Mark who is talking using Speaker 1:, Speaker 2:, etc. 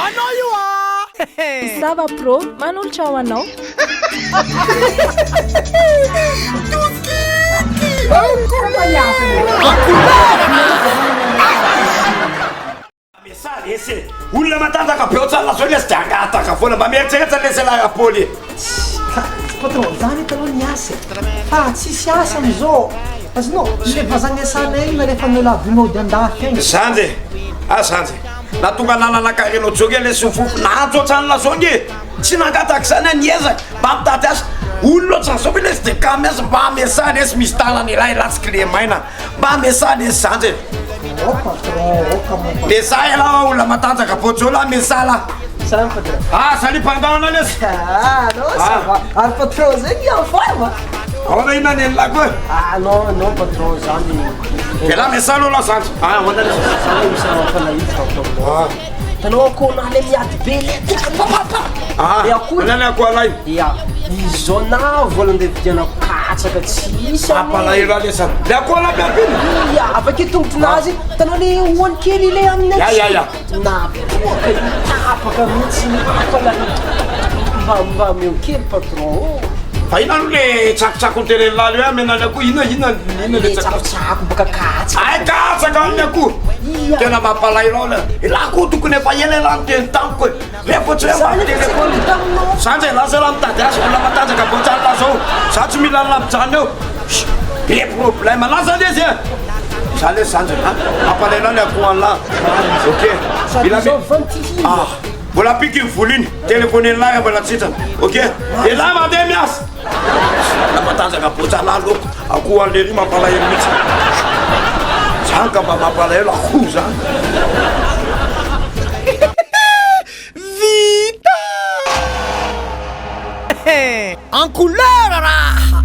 Speaker 1: Anao io a!
Speaker 2: Sava Pro manolotra ho anao.
Speaker 3: Mesa lesy e! Olona matanjaka be ohatran'ny lazao lesy dia angataka foana, mba mieritreritra lesy elah Rapaoly e!
Speaker 4: Patron, za ndraiky aloha niasa e, fa tsisy asa amizao, azonao, le vazaha niasanay igny nalefan'ny olo avy nody andafy agny.
Speaker 3: Zandry e! Ah zandry e! Nahatonga nanana karena ohatran'izao nge lesy ny fofo, nahantra ohatran'ny lazao nge e! Tsy nangataka izany aho, niezaka mba mitady asa, olona ohatran'izao ve lesy dia kamo miasa, mba miasà lesy misy tanana elah, elah tsy kilemaina. Mba mesa lesy zandry e.
Speaker 4: Oh patron, oh comment patron.
Speaker 3: Mesa elah hoa olona matanjaka bôjô lah mesa lah.
Speaker 4: Salama patron.
Speaker 3: Ah salut mpandahana lesy.
Speaker 4: Ah non ça va. Ary patron zegny en forme.
Speaker 3: Ahoana inona ny an'lah koa?
Speaker 4: Ah non non patron zany.
Speaker 3: Elah mesa aloha lah zandry. Ah ahoana lesy?
Speaker 4: Zany misy raha mampalahelo patron. Ah. Hitanao akohonah le miady be le tonga pa pa pa.
Speaker 3: Ah,
Speaker 4: Le akoho.
Speaker 3: Inona le akoho alaina?
Speaker 4: Ya, izao na vola andeha vidianako katsaka tsisy anie.
Speaker 3: Mampalahelo ahy lesy. Le akoho alahy miampina?
Speaker 4: Ya, avy akeo tongotronazy, hitanao le hoany kely le amin'ny
Speaker 3: Ya, ya, ya.
Speaker 4: Napoaka io tapaka mihitsy mampalahelo. Mba mba ameo kely patron ô.
Speaker 3: Fa inona aloha le tsakotsako notenenin'i Lalo hoe amena ny akoho? Inona inona inona
Speaker 4: Le
Speaker 3: le tsakotsako?
Speaker 4: tsakotsako baka katsaka.
Speaker 3: Ay katsaka ny akoho.
Speaker 4: Ia.
Speaker 3: Tena mampalahelo ahy le. Elah koa tokony efa ela elah niteny tamiko e. Rehefa tsy hoe
Speaker 4: Zany
Speaker 3: mba
Speaker 4: efa tsy
Speaker 3: téléphone.
Speaker 4: niteny taminao.
Speaker 3: Zany zay lasa elah mitady asa olona matanjaka vao tsara laza ao. Za tsy mila an'lah mijanona eo. Be problème lasa lesy e. Za lesy zany zay. Mampalahelo ahy le akoho an'lah. Ok.
Speaker 4: Sady
Speaker 3: Mila
Speaker 4: izao vantihina.
Speaker 3: Ah. Mbola ampiako iny vola iny, telephone-n'ilahy raha mbola tsy hitrana. Ok? Elah mandeha miasa! Tena matanjaka botsa lahy loko, akoho an'i lery mampalahelo mihitsy. Zany ka mba mampalahelo akoho zany.
Speaker 1: Vita! En couleur raha!